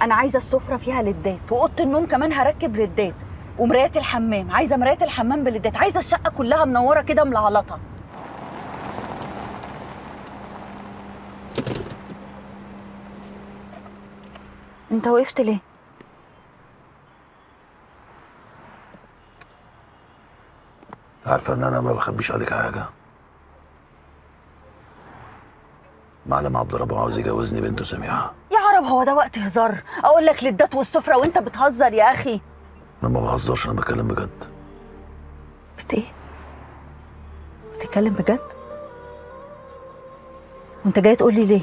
انا عايزه السفرة فيها لدات، واوضه النوم كمان هركب لدات، ومرايه الحمام، عايزه مراية الحمام بلدات، عايزه الشقة كلها منورة كده ملعلطه. انت وقفت ليه؟ عارفه ان انا ما بخبيش عليك حاجة. معلم عبد ربه عاوز يجوزني بنته سميحة. يا عرب هو ده وقت هزار؟ اقول لك للدات والسفره وانت بتهزر يا اخي. انا ما بهزرش، انا بتكلم بجد. بت ايه؟ بتتكلم بجد؟ وانت جاي تقول لي ليه؟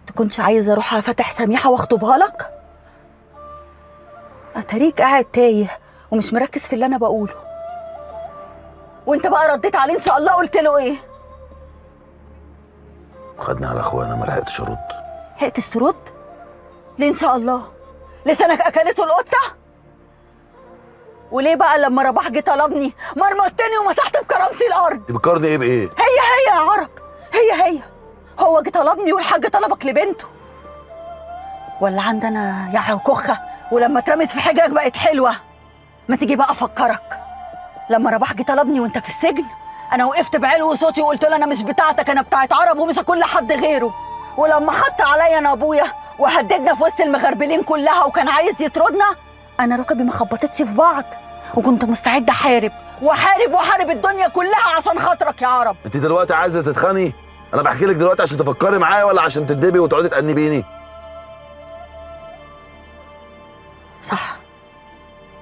تكونش عايز اروح فاتح سميحة واخطبها لك؟ اتاريك قاعد تايه ومش مركز في اللي انا بقوله. وانت بقى رديت عليه ان شاء الله قلت له ايه؟ خدني على اخوانا، ما لحقتش ارد. لحقتش ترد؟ ليه ان شاء الله؟ لسانك اكلته القطة؟ وليه بقى لما رباح جه طلبني مرمطتني ومسحت بكرامتي الارض؟ انت بتقارني ايه بايه؟ هي هي يا عرب، هي هي. هو جه طلبني والحاج طلبك لبنته. ولا عندنا يا حكوخه ولما اترمت في حجرك بقت حلوة؟ ما تيجي بقى افكرك، لما رباح جه طلبني وانت في السجن انا وقفت بعلو صوتي وقلت له انا مش بتاعتك، انا بتاعت عرب ومش هكون لحد غيره. ولما حط عليا انا ابويا وهددنا في وسط المغربلين كلها وكان عايز يطردنا، انا ركبي ما خبطتش في بعض وكنت مستعدة احارب واحارب واحارب الدنيا كلها عشان خاطرك يا عرب. انت دلوقتي عايزه تتخاني؟ انا بحكي لك دلوقتي عشان تفكري معايا ولا عشان تدبي وتقعدي تأنبيني؟ صح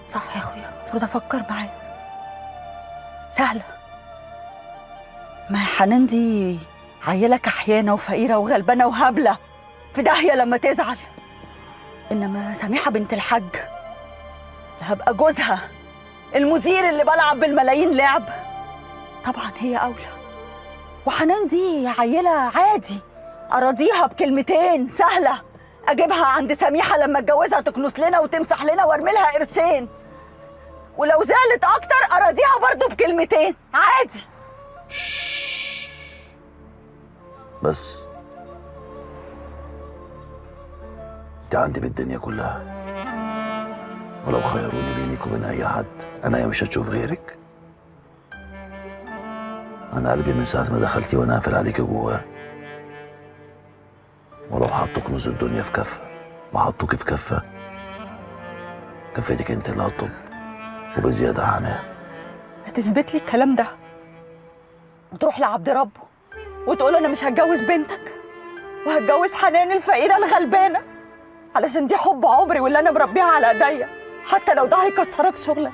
صح يا اخويا، المفروض افكر معاك. سهلة، ما حنان دي عيله كحيانه وفقيره وغلبانه وهبله في داهية لما تزعل، انما سميحة بنت الحاج هبقى جوزها المدير اللي بلعب بالملايين لعب، طبعا هي اولى. وحنان دي عيله عادي اراضيها بكلمتين سهلة، اجيبها عند سميحة لما اتجوزها تكنس لنا وتمسح لنا وارمي لها قرشين، ولو زعلت اكتر اراضيها برضو بكلمتين عادي. بس انت عندي بالدنيا كلها، ولو خيروني بينك وبين اي حد انا مش هتشوف غيرك. انا قلبي من ساعة ما دخلتي وانا قافل عليكي جواه، ولو حطوا كنوز الدنيا في كفه وحطوكي في كفه، كفتك انت اللي هتطب وبزياده حنان. هتثبت لي الكلام ده وتروح لعبد ربه وتقول انا مش هتجوز بنتك وهتجوز حنان الفقيرة الغلبانه علشان دي حب عمري واللي انا مربيها على ايديا، حتى لو ده هيكسرك شغلك،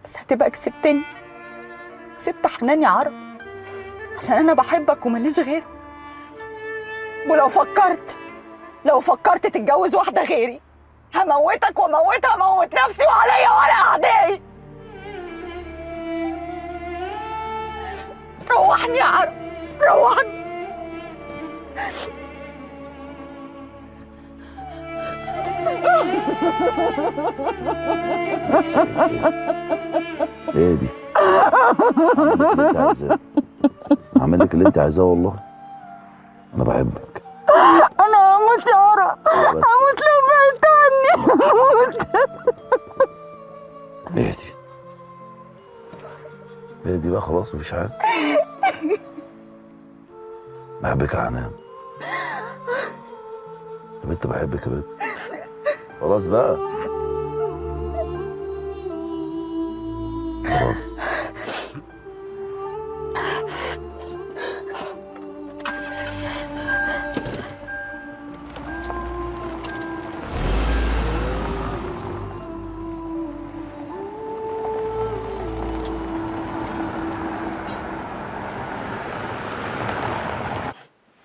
بس هتبقى كسبتني، كسبت حنان يا عرب، عشان انا بحبك ومليش غيرك. ولو فكرت، لو فكرت تتجوز واحدة غيري هموتك واموتها، اموت نفسي وعليا وانا اعدائي. روحني يا عرب، روحني. ايه دي؟ هعمل لك اللي انت عايزاه والله، انا بحبك. انا هموت يا عرب، هموت لو بعدت عني، هموت. اهدي اهدي بقى، خلاص مفيش حاجة. بحبك يا حنان يا بنت، بحبك يا بنت. خلاص بقى، خلاص.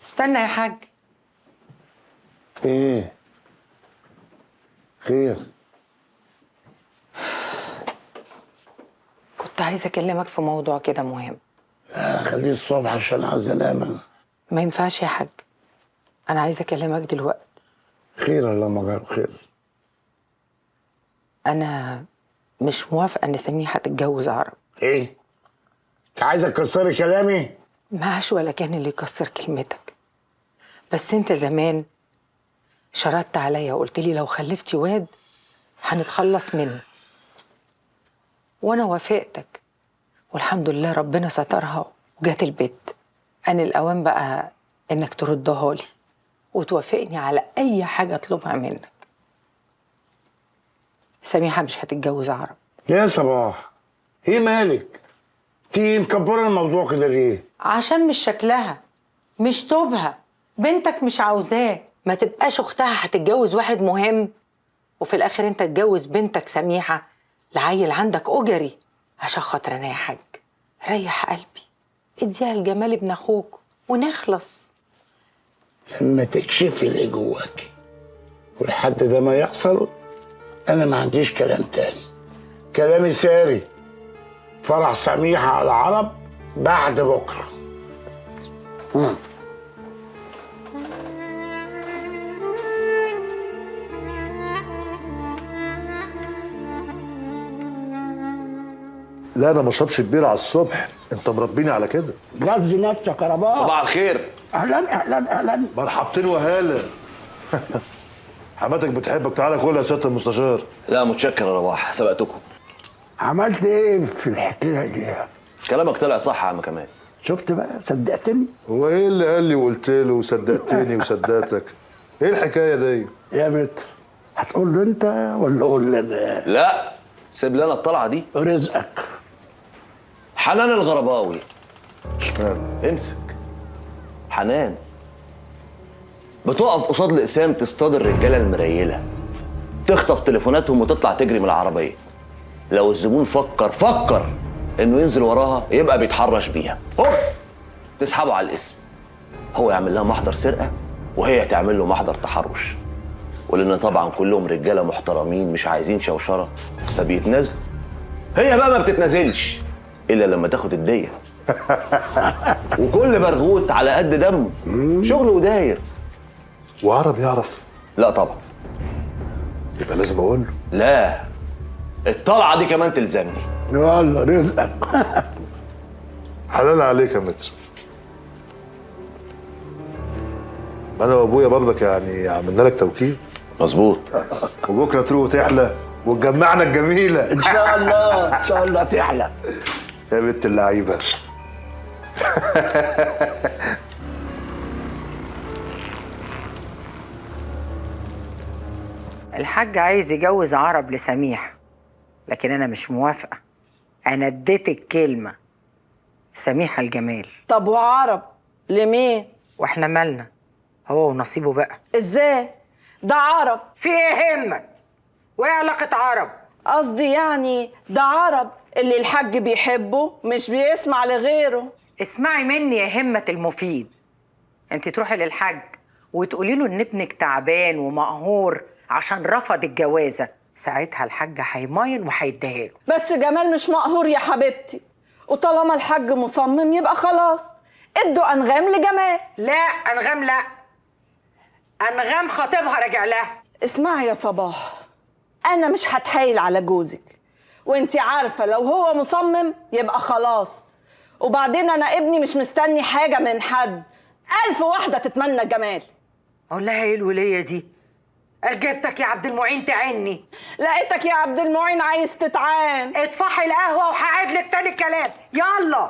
استنى يا حاج. ايه خير؟ كنت عايزه اكلمك في موضوع كده مهم. خليه الصبح عشان عايز انام انا. ما ينفعش يا حاج، انا عايزه اكلمك دلوقتي. خير اللهم اجعله خير. انا مش موافقة ان سميحة تتجوز عرب. ايه؟ انت عايزه تكسري كلامي؟ معاش ولا كان اللي يكسر كلمتك، بس انت زمان شرطت عليا وقلت لي لو خلفتي واد هنتخلص منه، وانا وافقتك، والحمد لله ربنا سترها وجات البيت. انا الاوان بقى انك تردها لي وتوافقني على اي حاجة اطلبها منك. سميحة مش هتتجوز عرب. يا صباح، ايه مالك؟ تي مكبره الموضوع كده ليه؟ عشان مش شكلها، مش توبها، بنتك مش عاوزاه. ما تبقاش اختها هتتجوز واحد مهم وفي الاخر انت تتجوز بنتك سميحة لعيل عندك اجري. عشان خاطر انا يا حاج ريح قلبي، اديها لجمال ابن اخوك ونخلص. لما تكشفي اللي جواكي ولحد ده ما يحصل انا ما عنديش كلام تاني. كلامي ساري. فرح سميحة على عرب بعد بكره. لا انا ما اشربش كبير على الصبح، انت مربيني على كده. غزي نفسك يا رباح. صباح الخير. اهلا اهلا اهلا. مرحبتين وهلا. حماتك بتحبك، تعالى كل يا سيادة المستشار. لا متشكر يا رباح، سبقتكم. عملت ايه في الحكاية دي؟ كلامك طلع صح يا عم كمال. شفت بقى، صدقتني؟ هو ايه اللي قال لي وقلت له وصدقتني وصدقتك؟ ايه الحكاية دي؟ يا متر هتقول له انت ولا اقول انا؟ لا سيب لنا الطلعة دي. رزقك. حنان الغرباوي. اشمعنى؟ امسك. حنان بتقف قصاد الاقسام تصطاد الرجالة المريله، تخطف تليفوناتهم وتطلع تجري من العربية. لو الزبون فكر انه ينزل وراها يبقى بيتحرش بيها، هوب تسحبه على الاسم. هو يعمل لها محضر سرقه وهي تعمل له محضر تحرش. ولان طبعا كلهم رجاله محترمين مش عايزين شوشرة فبيتنازلوا. هي بقى ما بتتنازلش الا لما تاخد الدية. وكل برغوت على قد دمه، شغله وداير. وعرب يعرف؟ لا طبعا. يبقى لازم اقول له. لا الطلعة دي كمان تلزمني. يلا رزقك. حلال عليك يا متر. ما انا وابويا برضك يعني عملنا لك توكيل. مظبوط. وبكره تروح وتحلى وتجمعنا الجميلة. ان شاء الله ان شاء الله تحلى. يا بنت اللعيبة. الحاج عايز يجوز عرب لسميحة، لكن أنا مش موافقة. أنا اديت الكلمة، سميحة الجمال. طب وعرب لمين؟ واحنا مالنا، هو ونصيبه بقى. ازاي؟ ده عرب. في ايه همك؟ وايه علاقة عرب؟ قصدي يعني ده عرب اللي الحاج بيحبه مش بيسمع لغيره. اسمعي مني يا همة المفيد، انت تروحي للحاج وتقولي له ان ابنك تعبان ومقهور عشان رفض الجوازة. ساعتها الحاج هيماين وهيديها له. بس جمال مش مقهور يا حبيبتي، وطالما الحاج مصمم يبقى خلاص ادوا انغام لجمال. لا انغام، لا انغام خطيبها راجع لها. اسمعي يا صباح، انا مش هتحايل على جوزك، وانتي عارفه لو هو مصمم يبقى خلاص. وبعدين انا ابني مش مستني حاجة من حد، 1000 واحدة تتمنى الجمال. اقول لها ايه الوليه دي؟ رجبتك يا عبد المعين تعني. لقيتك يا عبد المعين عايز تتعان. اطفحي القهوة وهعيد لك تاني الكلام. يلا.